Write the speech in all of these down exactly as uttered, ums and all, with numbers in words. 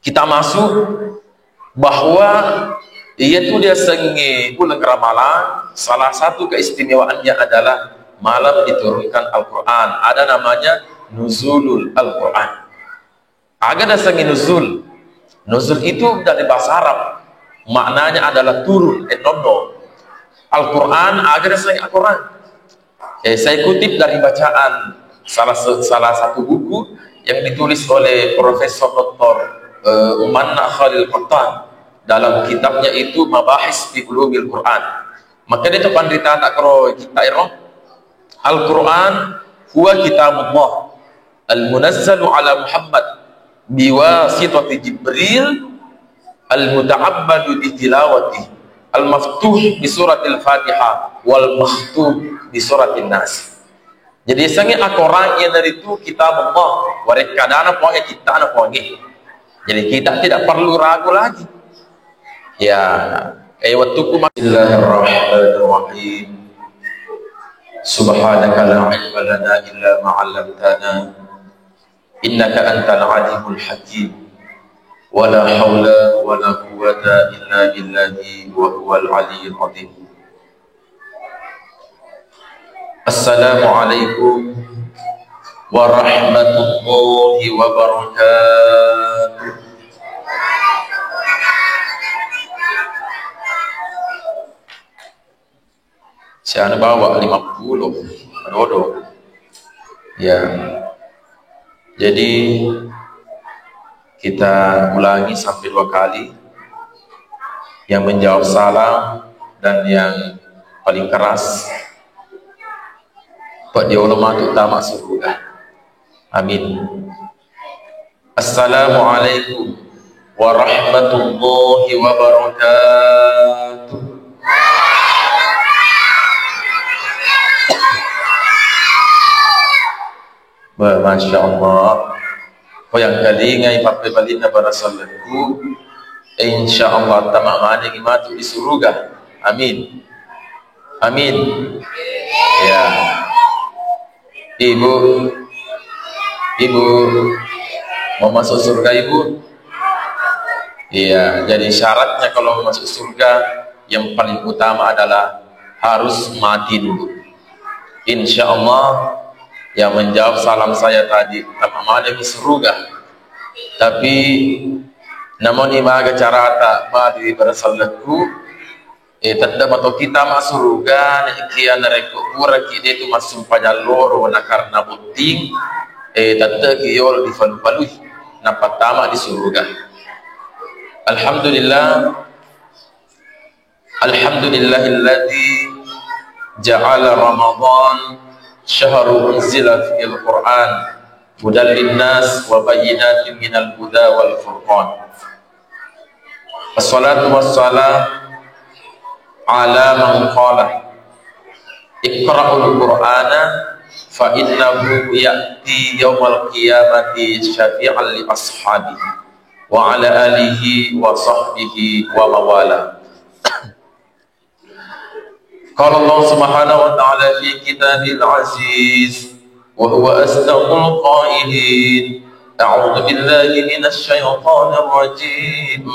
Kita masuk bahwa iyatu diasengnge uleng Ramalang, salah satu keistimewaannya adalah malam diturunkan Al-Quran. Ada namanya Nuzulul Al-Quran. Aga diasengnge nuzul? Nuzul itu dari bahasa Arab, maknanya adalah turun, eh, nono. Al-Quran, aga diasengnge Al-Quran? Eh, saya kutip dari bacaan salah se-, salah satu buku yang ditulis oleh Profesor Doktor, eh, Umanna Khalil Qattan dalam kitabnya itu Mabahis fi Ulumil Quran. Maka dia tu panrita tak kero kita ero. Al-Quran huwa kitabullah al-munazzalu ala Muhammad biwasitati Jibril al-muta'abbadu bitilawati al-maftuh bi suratil Fatihah wal makhtum bi suratin Nas. Jadi sange akorang iyanaritu kitab Allah, warekkadana Puangnge, cittana Puangnge. Jadi kita tidak perlu ragu lagi. Ya, eh, waktuku ma- Bismillahirrahmanirrahim. Subhanaka la ilma lana illa ma 'allamtana. Innaka antal alimul hakim. Wala haula wala quwwata illa billahi wa huwal aliyyul azim. Assalamualaikum warahmatullahi wabarakatuh. Siana bawa lima puluh. Adodo. Ya. Jadi, kita ulangi sampai dua kali. Yang menjawab salam dan yang paling keras, Pak Diolo matu tama surga. Amin. Assalamualaikum warahmatullahi wabarakatuh. Ba, Masya Allah. Ko yang kalingai pappebalinna barasalleku, insya Allah tama manengi matu di suruga. Amin. Amin. Ya. Ibu, Ibu, mau masuk surga, Ibu? Iya, jadi syaratnya kalau masuk surga yang paling utama adalah harus mati dulu. Insya Allah, yang menjawab salam saya tadi, tama manengi surga. Tapi, namoni maga carata matu di barasalleku, Eh, tette' mato kita ma suruga, nekia narekko puraki de tu massumpajang loro na karena botting, eh, tette' ki yolo dipalu-palui, nappa tama di suruga. Alhamdulillah, alhamdulillahilladzi ja'ala Ramadan syahru unzila fihil Qur'an hudal linnas wa bayyinatin minal huda wal furqan. Wassalatu wassalam ala man qala, "Iqra'ul Qur'ana fa innahu ya'ti yaumal qiyamati syafi'an li ashabihi," wa ala alihi wa sahbihi wa mawala. Qala Allah Subhanahu wa Ta'ala fi kitabihil aziz, wa huwa asdaqul qailin. A'udzu billahi minasy syaithanir rajim.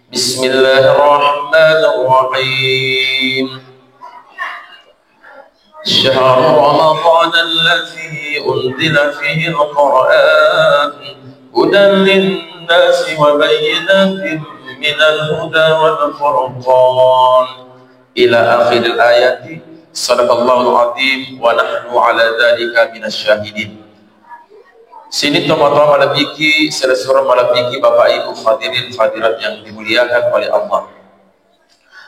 Bismillahirrahmanirrahim. Syahru Ramadan allazi unzila fihil Qur'an hudan linnasi wa bayyinatin minal huda wal furqan. Ila akhiril ayati. Sadaqallahul azim wa nahnu ala dzalika minasy syahidin. Sini tomatoa malebiki, selessureng malebiki, Bapak Ibu hadirin hadirat yang dimuliakan oleh Allah.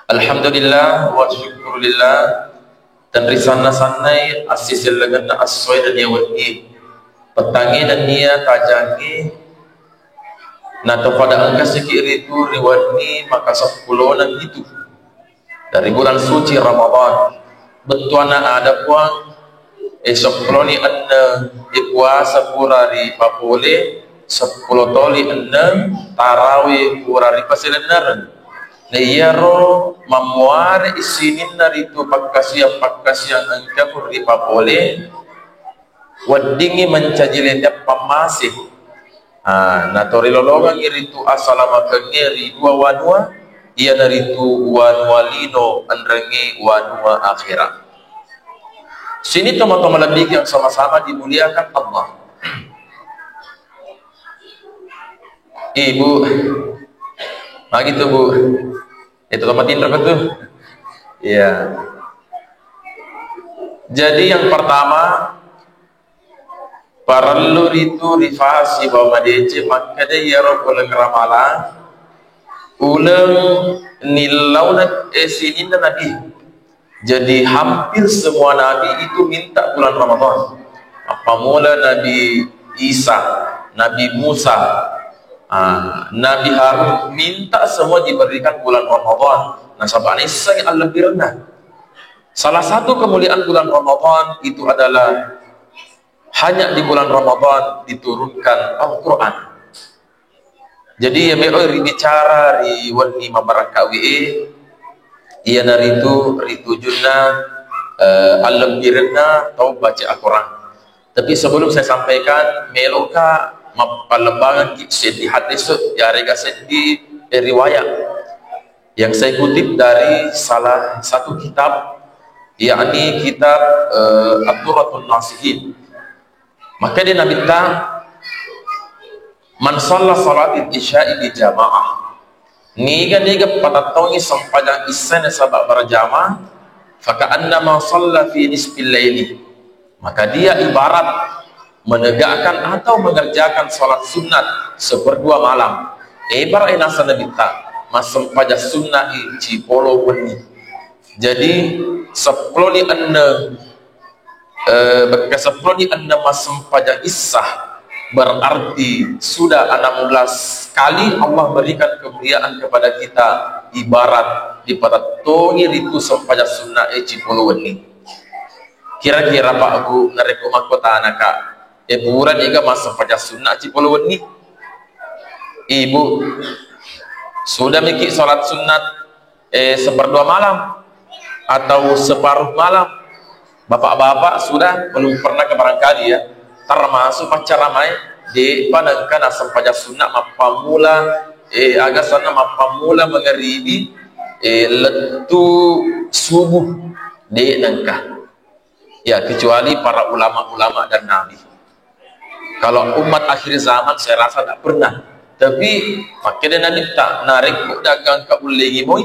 Alhamdulillah wa syukurillah, tenrisanna-sannai assisellengenna essoe nennia wennie, pettangnge nennia tajangnge, natopada engkasiki ritu ri wenni makaseppulona pitu dari bulan suci Ramadan. Bettuanna ada Puang, eh, seppuloni enneng, eh, puasa pura ripapole, seppulo toli enneng, tarawe pura ripasilennereng. Na iyaro mammuare sininna ritu pakkasiang-pakkasiang engka pura ripapole, weddingngi mancaji lete pammase. Ah, natorilolongengngi ritu asalamakengngé ri dua wanua, iyanaritu wanua lino enrengngé wanua akhera. Sini tomatoa malebbiki yang sama-sama dimuliakan Allah. Ibu, magi tu, Bu? Itu tempat intro tu. Iya. Jadi yang pertama, parellu ritu rifasi bahwa madeceng makkeda iyaro uleng ramalang, uleng nillauna, eh, sininna Nabi. Jadi hampir semua nabi itu minta bulan Ramadan. Mappammula Nabi Isa, Nabi Musa, ah, Nabi Harun, minta semua diberikan bulan Ramadan. Nasaba naissengngi allebbirenna. Salah satu kemuliaan bulan Ramadan itu adalah hanya di bulan Ramadan diturunkan Al-Quran. Jadi, iya mélo ribicara ri wenni mabarakkawi'é, iyanaritu ritujunna, eh, allebbirenna tau baca Al-Quran. Tapi sebelum saya sampaikan, méloka mappallembangenki seddi hadis, yarega seddi, eh, riwayat yang saya kutip dari salah satu kitab, yakni kitab, eh, Ad-Durratun Nasihin. Makkeda Nabitta, "Man shalla shalatal isya'i bi jama'ah." Niga-niga patattongi sempajang isya nasaba berjamaah, "Faka'annama shalla fi nisfil laili." Maka dia ibarat menegakkan atau mengerjakan salat sunat seperdua malam. Ibarat naseng Nabitta, massempajang sunna'i cipolo wenni. Jadi, seppulo ni enneng, eh, bekka seppulo ni enneng massempajang isya, berarti sudah enam belas kali Allah berikan kemuliaan kepada kita, ibarat dipatattongi ritu sempajang sunna'i cipolo wenni. Kira-kira, Pak, Bu, narekko makkotanaka, eh, pura niga massempajang sunna cipolo wenni? Ibu, sudah miki salat sunat, eh, seperdua malam atau separuh malam? Bapak-bapak sudah belum pernah ke barangkali ya, termasuk maccaramaé, dé'pa nengka nassempajang sunna mappammula, eh, aga asenna mappammula mangaribi, eh, lettu subuh, dé' nengka. Ya, kecuali para ulama-ulama dan nabi. Kalau umat akhir zaman, saya rasa tidak pernah. Tapi, makkeda Nabitta, narekko dagang ka ullengi moi,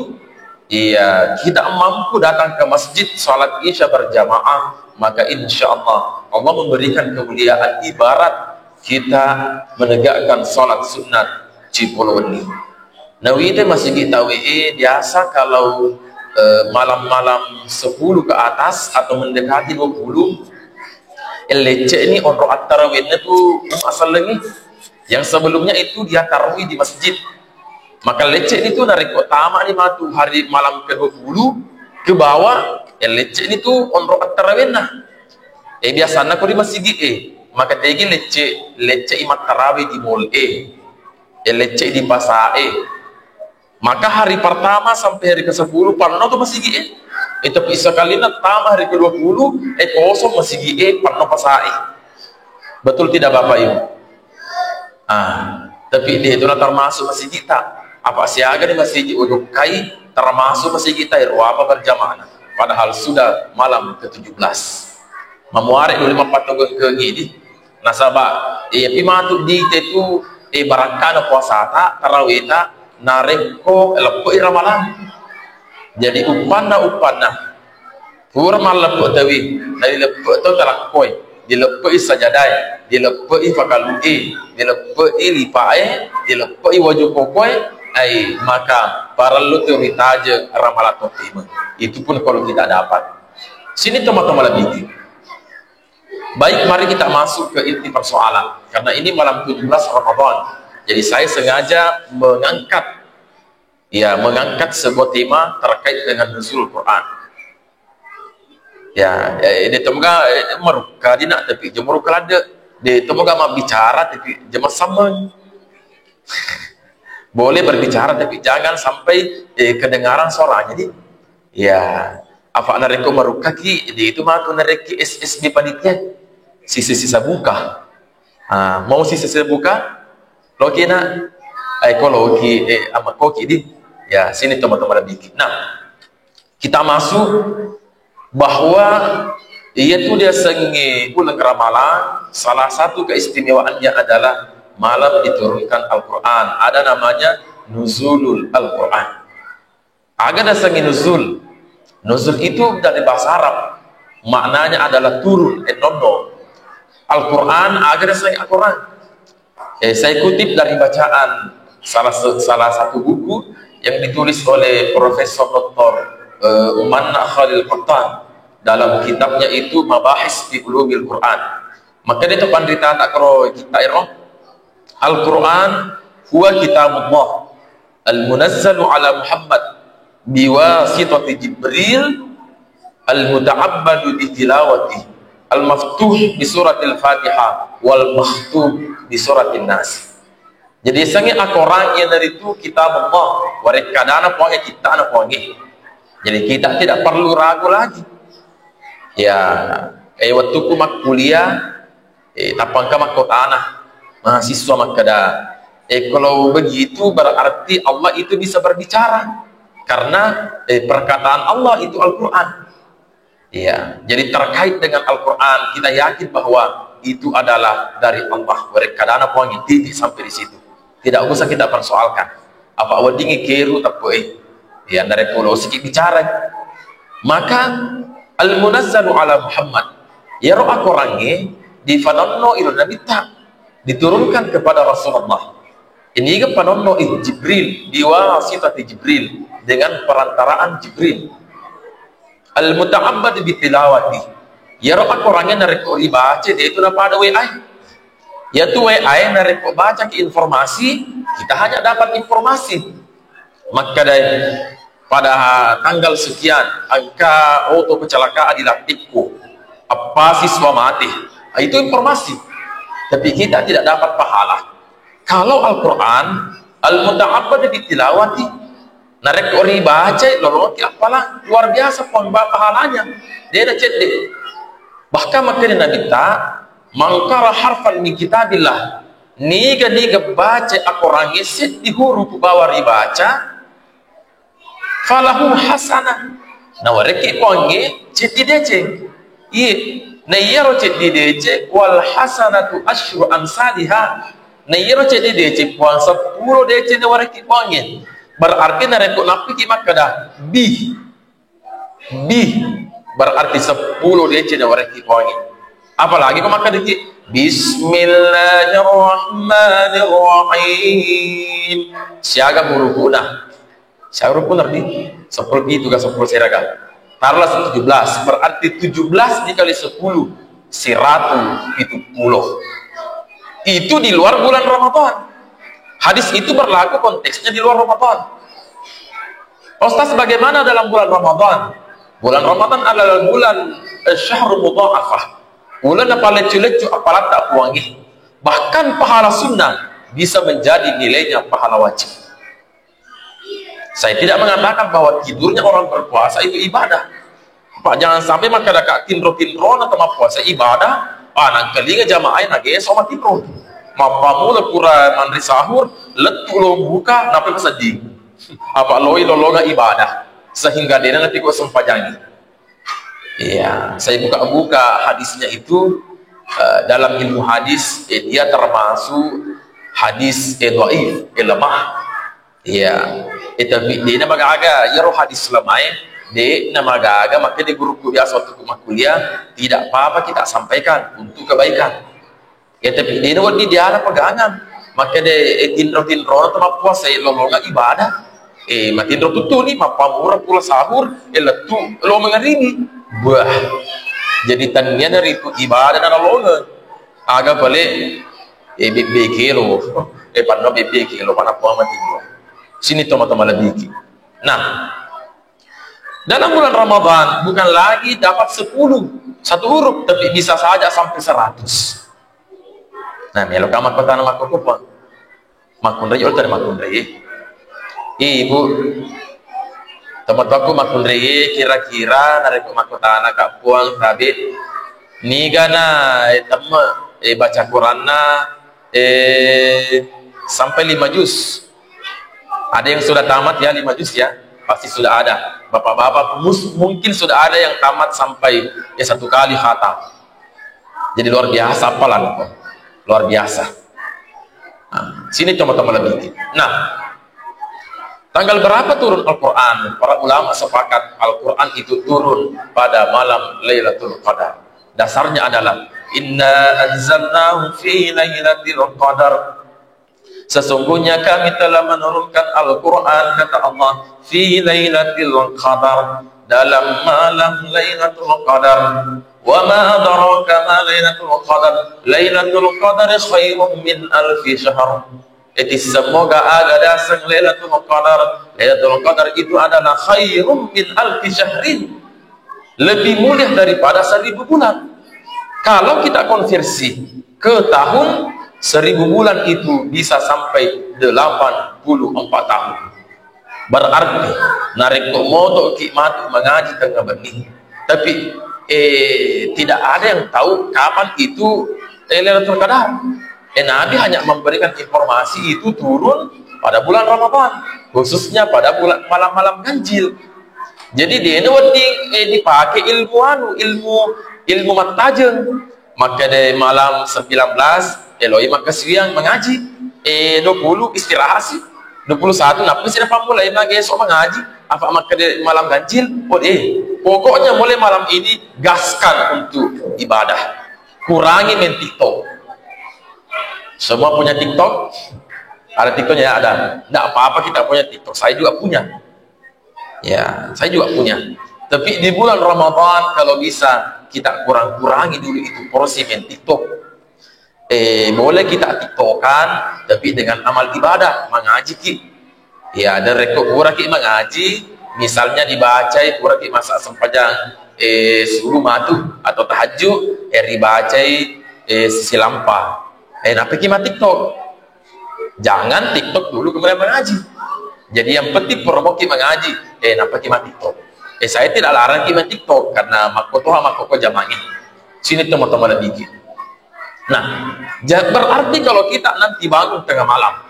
iya, kita mampu datang ke masjid, salat isya berjamaah, maka insya Allah, Allah memberikan kemuliaan ibarat kita menegakkan salat sunat cipolo wenni. Nawita masigi tauwe, eh, biasa kalau, eh, malam-malam sepuluh ke atas atau mendekati dua puluh, eh, lecce ni onro attarawenna tu, mm, asallengi. Yang sebelumnya itu dia taruhi di masjid. Maka lecce ni tu narekko tama ni matu hari malam ke dua puluh ke bawah, eh, lecce ni tu onro attarawenna. Eh, biasanna ko di masigi, eh, maka tegi lecce, lecce i mattarawe di mall, eh. Eh, lecce di pasa, eh. Maka hari pertama sampai hari ke sepuluh, panno tu masigi, eh. Eh, tapi sekalinna tama hari ke dua puluh, eh, kosong masigi, eh, panno pasa, eh. Betul tidak, Bapak Ibu? Ah, tapi de' tu na termasuk masigi ta. Apa siaga ni masigi udukkai termasuk masigi ta, ero apa berjamaah. Padahal sudah malam ketujuh belas. Mamuare dulu mappatogeng ke gini. Nasaba, iya pi matu dite tu, eh, barakkana puasata, taraweta, narekko leppe'i Ramalang. Jadi uppanna, uppanna. Pura malleppe' tauwe, nadileppe' tau talakkoe, dileppe'i sajadae, dileppe'i fakalu'e, dileppe'i lipa'e, dileppe'i waju kokoe, ai maka parellu tu ritajeng Ramalang tottimeng. Itu pun kalau tidak dapat. Sini teman-teman lebih. Baik, mari kita masuk ke inti persoalan. Karena ini malam tujuh belas Ramadan. Jadi saya sengaja mengangkat, ya, mengangkat sebuah tema terkait dengan nuzul Quran. Ya, eh, de' to maga, eh, marukka dina, tapi je marukka ladde. De' to maga mabbicara, tapi je massammeng. Boleh berbicara, tapi jangan sampai, eh, kedengaran suaranya. Jadi, ya, apa narekko marukkaki, de' itu matu narekki S S B panitia. Sisa-sisa buka. Ah, mau sisa-sisa buka? Loki na, eh, ko loki, eh, ama koki di. Ya, sini teman-teman lebih. Nah, kita masuk bahwa iyatu diasengnge uleng Ramalang, salah satu keistimewaannya adalah malam diturunkan Al-Quran. Ada namanya nuzulul Al-Quran. Aga diasengnge nuzul? Nuzul itu dari bahasa Arab, maknanya adalah turun, eh, nono. Al-Quran, aga diasengnge Al-Quran? Eh, saya kutip dari bacaan salah se-, salah satu buku yang ditulis oleh Profesor Doktor, eh, Umanna Khalil Qattan dalam kitabnya itu Mabahis fi Ulumil Quran. Maka dia tu panrita tak kero kita ero. Al-Quran huwa kitabullah al-munazzalu ala Muhammad biwasitati Jibril al-muta'abbadu bitilawati al-maftuh bi suratil Fatihah wal makhtum bi suratin Nas. Jadi sangi akorang iyanaritu kitabullah, warekkadana Puangnge, cittana Puangnge. Jadi kita tidak perlu ragu lagi. Ya, eh, waktuku makkuliah, eh, tappa engka makkotana mahasiswa makkeda, eh, kalau begitu berarti Allah itu bisa berbicara karena, eh, perkataan Allah itu Al-Quran. Iya, jadi terkait dengan Al-Quran, kita yakin bahwa itu adalah dari Allah. Warekkadana Puangnge, titik sampai di situ. Tidak usah kita persoalkan. Apa weddingngi keru teppu, eh? Ya, narekko losiki bicara. Maka al-munazzalu ala Muhammad. Yaro akorangnge difanonno ilo Nabitta, diturunkan kepada Rasulullah. Ini ke panonno, eh, Jibril, diwasitati Jibril, dengan perantaraan Jibril. Al-muta'abbad bitilawati. Yaro akorangnge narekko ribaca, de tu napada W A. Yatu W A narekko baca ki informasi, kita hanya dapat informasi. Makkadai, pada tanggal sekian, engka oto kecelakaan di Latikku, eppa siswa mati. Itu informasi. Tapi kita tidak dapat pahala. Kalau Al-Quran, al-muta'abbad bitilawati, narekko ribacai, lolongki appalang, luar biasa pang ba-, pahalanya. Dia ada cedde. Bahkan makkeda Nabitta, "Man qara harfan min kitabillah," niga-niga baca akorangnge seddi huruf bawa ribaca, falahu hasanah. Nawarekki Puangnge ceddi deceng. Iye, na iyaro ceddi deceng, wal hasanatu asyru amsaliha. Na iyaro ceddi deceng Puang, seppulo deceng nawarekki Puangnge. Berarti narekko nappiki makkeda, bi, bi, berarti seppulo deceng nawarekki Puangnge. Apalagi ko makkeda ki, bismillahirrahmanirrahim. Siaga hurufuna? Siapa pun ngerti? Sepuluh itu kan, sepuluh seraga. Taruhlah tujuh belas, berarti tujuh belas dikali sepuluh, seratus tujuh puluh. Itu di luar bulan Ramadan. Hadis itu berlaku konteksnya di luar Ramadan. Ustaz, bagaimana dalam bulan Ramadan? Bulan Ramadan adalah bulan, eh, syahrul mudha'afah. Bulan yang paling leccu-leccu apalatta Puangnge. Bahkan pahala sunnah bisa menjadi nilainya pahala wajib. Saya tidak mengatakan bahwa tidurnya orang berpuasa itu ibadah. Pak, jangan sampai makkeda ka tinro-tinrona tama puasa ibadah, ah, nangkalinga jamaah nageso matinro. Mappamula pura manre sahur, lettu lo buka, nape masedding. Apa loi lolonga ibadah. Sehingga dena nanti kok sempajangi. Iya, saya buka-buka hadisnya itu, eh, dalam ilmu hadis, eh, dia termasuk hadis, eh, dhaif, eh, lemah. Iya. Eh, tapi de namagaga, iyaro hadis lemae, de namagaga, makanya di guruku biasa waktu ku makkuliah, tidak apa-apa kita sampaikan untuk kebaikan. Ya, tapi de nawedding diala pegangan. Makanya de, eh, tinro-tinro tama puasa, eh, lolonga ibadah. Eh, matinro tuttuni, mappamura pura sahur, eh, lettu lo mangarini. Wah. Jadi tanniana ritu ibadah na lolonga. Aga pale, eh, bebbe kelo. Eh, panno bebbe kelo, mana puang mati. Sini toma-toma lebih. Nah, dalam bulan Ramadan bukan lagi dapat sepuluh, satu huruf, tapi bisa saja sampai seratus. Nah, melo ka makkotana makkokupang. Makkunrai, oleh tadi makkunrai. Ibu, teman-temanku makkunrai, kira-kira narekko makkotana ka puang tabe, nigana, eh, temme, eh, baca Quranna, eh, Sampai lima juz. Ada yang sudah tamat ya lima juz ya? Pasti sudah ada. Bapak-bapak mus-, mungkin sudah ada yang tamat sampai ya satu kali khatam. Jadi luar biasa hafalan kok. Luar biasa. Nah, sini teman-teman lebih. Nah, tanggal berapa turun Al-Quran? Para ulama sepakat Al-Quran itu turun pada malam Lailatul Qadar. Dasarnya adalah, "Inna anzalnahu fi lailatul qadar." Sesungguhnya kami telah menurunkan Al-Quran, kata Allah, fi lailatul qadar, dalam malam Lailatul Qadar. Wa ma adraka ma Lailatul Qadar. Lailatul Qadar khairum min alfi syahr. Eti semoga aga daseng Lailatul Qadar. Lailatul Qadar itu adalah khairum min alfi syahrin. Lebih mulia daripada seribu bulan. Kalau kita konversi ke tahun, seribu bulan itu bisa sampai delapan puluh empat tahun. Berarti, narekko motoki matu mengaji tengah benni, tapi, eh, tidak ada yang tahu kapan itu, eh, Lailatul Qadar. Eh, Nabi hanya memberikan informasi itu turun pada bulan Ramadan, khususnya pada bulan, malam-malam ganjil. Jadi, dena wedding, eh, dipakai ilmu anu, ilmu, ilmu mattajeng. Makkeda malam sembilan belas, eloi makkasiwiang mengaji. Eh, dua puluh istirahat sih. Dua puluh satu, nappa sih pammulai mage esok mengaji. Apa makkeda malam ganjil? Oh, eh, pokoknya mulai malam ini gaskan untuk ibadah. Kurangi main TikTok. Semua punya TikTok? Ada TikToknya? Ya, ada. Nggak apa-apa kita punya TikTok. Saya juga punya. Ya, saya juga punya. Tapi di bulan Ramadan, kalau bisa, kita kurang-kurangi dulu itu porsi main TikTok. Eh, boleh kita TikTokan, tapi dengan amal ibadah, mengaji ki. Ya, dan rekko pura ki mengaji, misalnya dibacai pura ki masa sempajang, eh, subuh matu atau tahajud, eh, ribacai, eh, silampa. Eh, nappa ki ma TikTok. Jangan TikTok dulu kemudian mengaji. Jadi yang penting promoki mengaji, eh, nappa ki ma TikTok. Eh, saya tidak larang ki ma TikTok karena makko toha makko ko jamangi. Sini teman-teman lebih. Nah, ja-, berarti kalau kita nanti bangun tengah malam,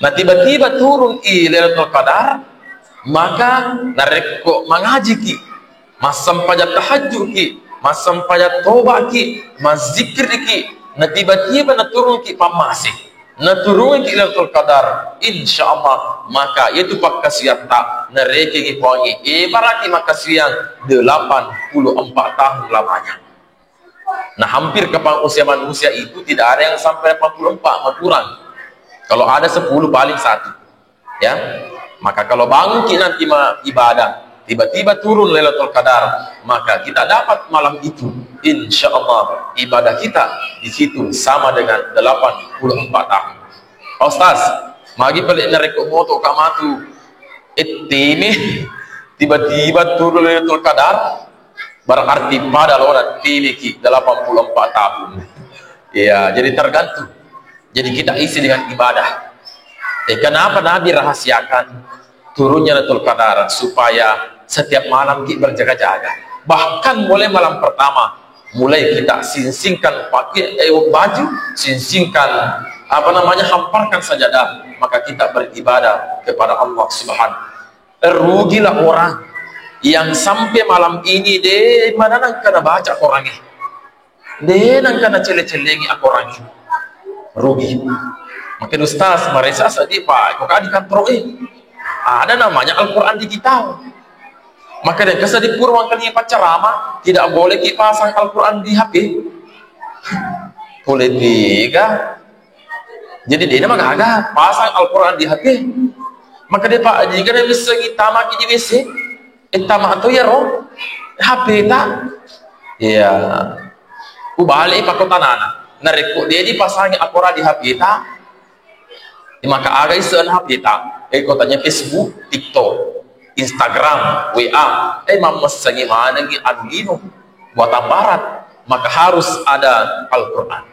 nah tiba-tiba turun i Lailatul Qadar, maka narekko mengaji ki, massempajang tahajud ki, massempajang toba ki, mazzikir ki, na tiba-tiba naturung ki pammase, naturung ki Lailatul Qadar, insya Allah, maka itu pakkasiatta narekengi Puangnge, eh, baraki makkasiwiang delapan puluh empat tahun lamanya. Nah, hampir kepang usia manusia itu tidak ada yang sampai delapan puluh empat, mah kurang. Kalau ada sepuluh, paling satu. Ya. Maka kalau bangun ki nanti ma-, ibadah, tiba-tiba turun Lailatul Qadar, maka kita dapat malam itu. Insya Allah, ibadah kita di situ sama dengan delapan puluh empat tahun. Pak Ustaz, magi pale narekko moto ka matu, eh, teme, tiba-tiba turun Lailatul Qadar, berarti pada lona teme ki delapan puluh empat tahun. Iya, jadi tergantung. Jadi kita isi dengan ibadah. Eh, kenapa Nabi rahasiakan turunnya Lailatul Qadar? Supaya setiap malam ki berjaga-jaga. Bahkan mulai malam pertama, mulai kita singsingkan pakai, eh, baju, singsingkan, apa namanya, hamparkan sajadah, maka kita beribadah kepada Allah Subhanahu. Rugilah orang yang sampai malam ini de mananangka nabaca Qurangnge. De nangka nacelle-cellengi akorangnge. Rugi. Maka Ustaz, maresa seddi, Pak, kok di kantor, eh, ada namanya Al-Quran digital. Maka dan keseddi pura wangkali paccarama, tidak boleh ki pasang Al-Quran di H P. Boleh tiga. Jadi de namagaga pasang Al-Quran di H P. Maka de, Pak, jika de missengi tamaki di W C, eh, tama to iyaro H P ta. Iya. Ubale pakkotanana. Narekko de dipasangi akorangnge di H P ta, eh, maka aga iseng H P ta? Eh, kotanya Facebook, TikTok, Instagram, W A. Eh, mammessengi manengi anu lino, buatan barat. Maka harus ada Al-Quran.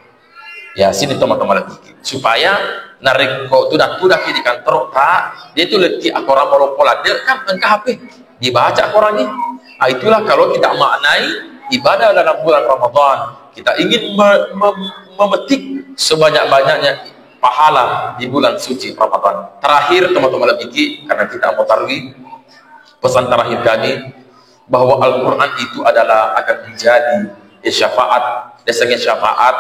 Ya, sini teman-teman lagi. Supaya narekko tudak-tudak di kantor ta, de tu lettu akorang maloppo ladde kan engka H P. Dibaca akorangnge. Ah, itulah kalau kita maknai ibadah dalam bulan Ramadan. Kita ingin me-, mem-, memetik sebanyak-banyaknya pahala di bulan suci Ramadan. Terakhir, teman-teman lebih, karena kita mau tarwi, pesan terakhir kami bahwa Al-Quran itu adalah akan menjadi, eh, syafaat, dasarnya syafaat,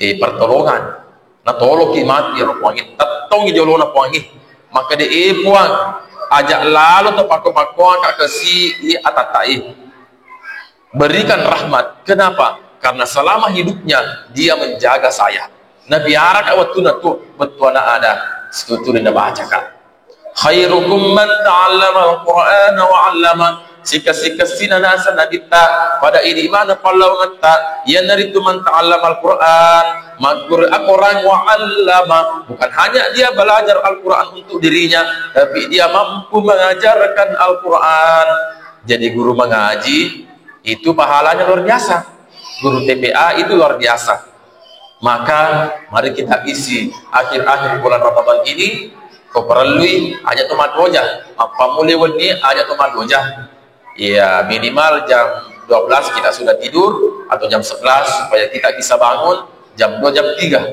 eh, pertolongan. Natoloki matu iyaro Puangnge, tettongi jolona Puangnge. Maka de, eh, Puang, aja lalo tapakko-pakkoangka kasi i atattae. Berikan rahmat. Kenapa? Karena selama hidupnya dia menjaga saya. Napiaraka wettunna tu, wettuanna ada, situtuni nabacaka. Khairukum man ta'allama al-Qur'ana wa 'allama. Sikessi-kessina naseng Nabitta pada idi maneng pallawangetta, iyanaritu man ta'allama al-Qur'an, makkuro akorang wa 'allama. Bukan hanya dia belajar Al-Quran untuk dirinya, tapi dia mampu mengajarkan Al-Quran. Jadi guru mengaji itu pahalanya luar biasa. Guru T P A itu luar biasa. Maka mari kita isi akhir-akhir bulan Ramadan ini, ko parellui aja to maddoja. Mappammula wenni aja to maddoja. Iya, minimal jam dua belas kita sudah tidur atau jam sebelas supaya kita bisa bangun jam dua, jam tiga.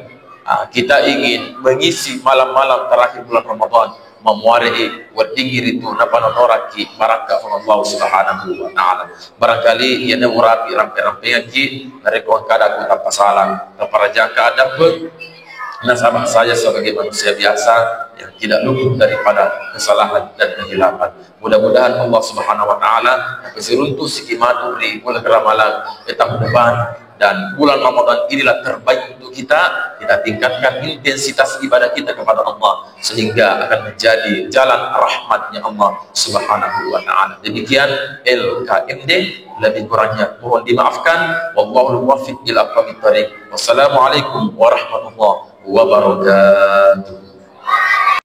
Ah, kita ingin mengisi malam-malam terakhir bulan Ramadan, mamuare'i weddingngi ritu napanonorakki barakka Puang Allah Subhanahu wa Ta'ala. Barangkali iyana urapi rampe-rampengekki, narekko engka ada ku tappa sala, taparajangka addampeng, nasaba saya sebagai manusia biasa yang tidak luput daripada kesalahan dan kehilafan. Mudah-mudahan Allah Subhanahu wa Ta'ala napasiruntu siki matu ri bulan Ramalang di tahun depan, dan bulan Ramadan inilah terbaik untuk kita. Kita tingkatkan intensitas ibadah kita kepada Allah sehingga akan menjadi jalan rahmatnya Allah Subhanahu wa Ta'ala. Demikian L K M D, lebih kurangnya mohon dimaafkan. Wallahul muwaffiq ila aqwamit thariq. Wassalamualaikum warahmatullahi wabarakatuh.